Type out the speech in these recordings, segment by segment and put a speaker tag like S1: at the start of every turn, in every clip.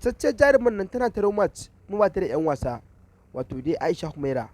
S1: Fitacciyar jaruman nan tana ta match kuma ba ta da 'yan wasa, wato dai Aisha Humaira.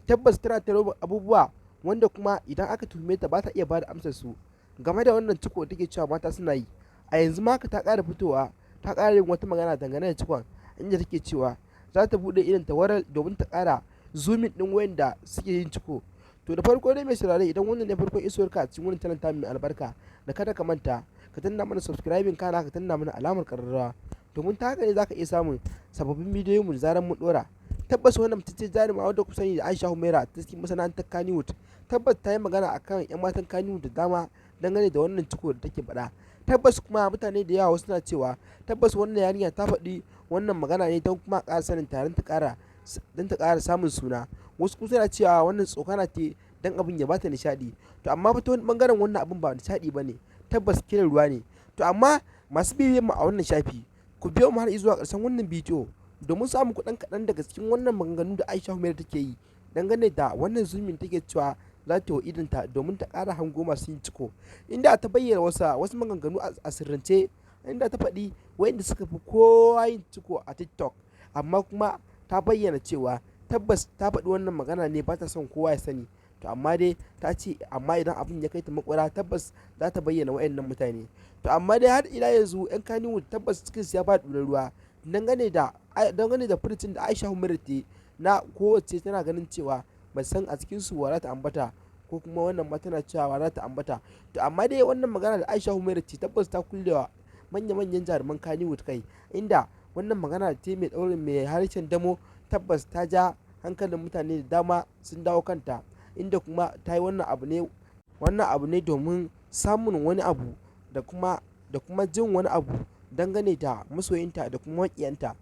S1: Tabbas tana ta abubuwa wanda kuma idan aka tuhume ta ba ta iya ba da amsar su game da wannan ciko da take cewa mata suna yi. A yanzu ma haka ta ƙara fitowa ta ƙara yin wata magana dangane da cikon, inda take cewa za ta buɗe idonta waral domin ta ƙara zooming ɗin wayanda suke yin ciko. To, da farko dai, mai saurare, idan wannan ne farkon isuwarka a cikin wannan channel tamu mai albarka, da kada ka manta ka danna mana subscribing, kana ka danna mana alamar ƙararrawa, domin ta haka ne za ka iya samun sababbin bidiyoyinmu da zarar mun ɗora. Tabbas wannan fitacciyar jaruma wadda kuka sani da Aisha Humaira ta cikin masana'antar Kannywood, tabbas ta yi magana akan 'yan matan Kannywood da dama dangane da wannan ciko da take faɗa. Tabbas kuma mutane da yawa wasu na cewa tabbas wannan yarinya ta faɗi wannan magana ne don kuma ƙara sanin ta don ta ƙara samun suna. Wasu kuma suna cewa wannan tsokana ce don abin ya bata nishaɗi. To amma fa ta wani ɓangaren wannan abin ba nishaɗi ba ne, tabbas kiran ruwa ne. To amma masu bibiyan mu a wannan shafi, ku biyo mu har zuwa ƙarshen wannan bidiyo domin samun kuɗin kaɗan daga cikin wannan maganganu da Aisha Humaira take yi dangane da wannan zooming take cewa za ta yi wa idonta domin ta ƙara hango masu yin ciko, inda ta bayyana wasu maganganu a sirrance, inda ta faɗi wayanda suka fi kowa yin ciko a TikTok. Amma kuma ta bayyana cewa tabbas ta faɗi wannan magana ne ba ta son kowa ya sani. To amma dai ta ce amma idan abin ya kai ta makwara, tabbas za ta bayyana wayannan mutane. To amma dai har ila yanzu 'yan Kannywood tabbas cikinsu ya faɗi ruwa dangane da furucin da Aisha Humaira ta yi na kowacce tana ganin cewa ba san a cikinsu wa za ta ambata, ko kuma wannan ma tana cewa wa za ta ambata. To amma dai wannan magana da Aisha Humaira ce tabbas ta kullewa manya-manyan jaruman Kannywood kai, inda wannan magana da ta yi mai ɗaurin mai harshen damo tabbas ta ja hankalin mutane da dama sun dawo kanta, inda kuma ta yi wannan abu ne domin samun wani abu da kuma jin wani abu dangane da masoyinta da kuma maƙiyanta.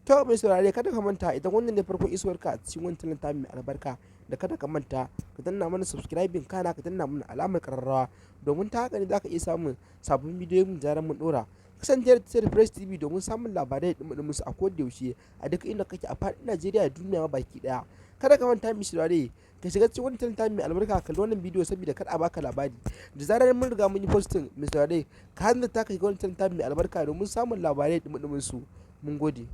S1: To mai saurare, kada ka manta idan wannan ne farkon isuwarka a cikin wannan channel tamu mai albarka, da kada ka manta ka danna mana subscribing, kana ka danna mana alamar ƙararrawa, domin ta haka ne za ka iya samun sabbin bidiyoyin da zarar mun ɗora. Kasance da tashar Fresh TV domin samun labarai da ɗumi su a koda yaushe, a duk inda kake a faɗin Najeriya da duniya ma baki ɗaya. Kada ka manta, mai saurare, ka shiga cikin wannan channel tamu mai albarka, kalli wannan bidiyo saboda kada a baka labari da zarar mun riga mun yi posting. Mai saurare, ka hanzarta ka shiga wannan channel tamu mai albarka domin samun labarai da ɗumi su. Mun gode.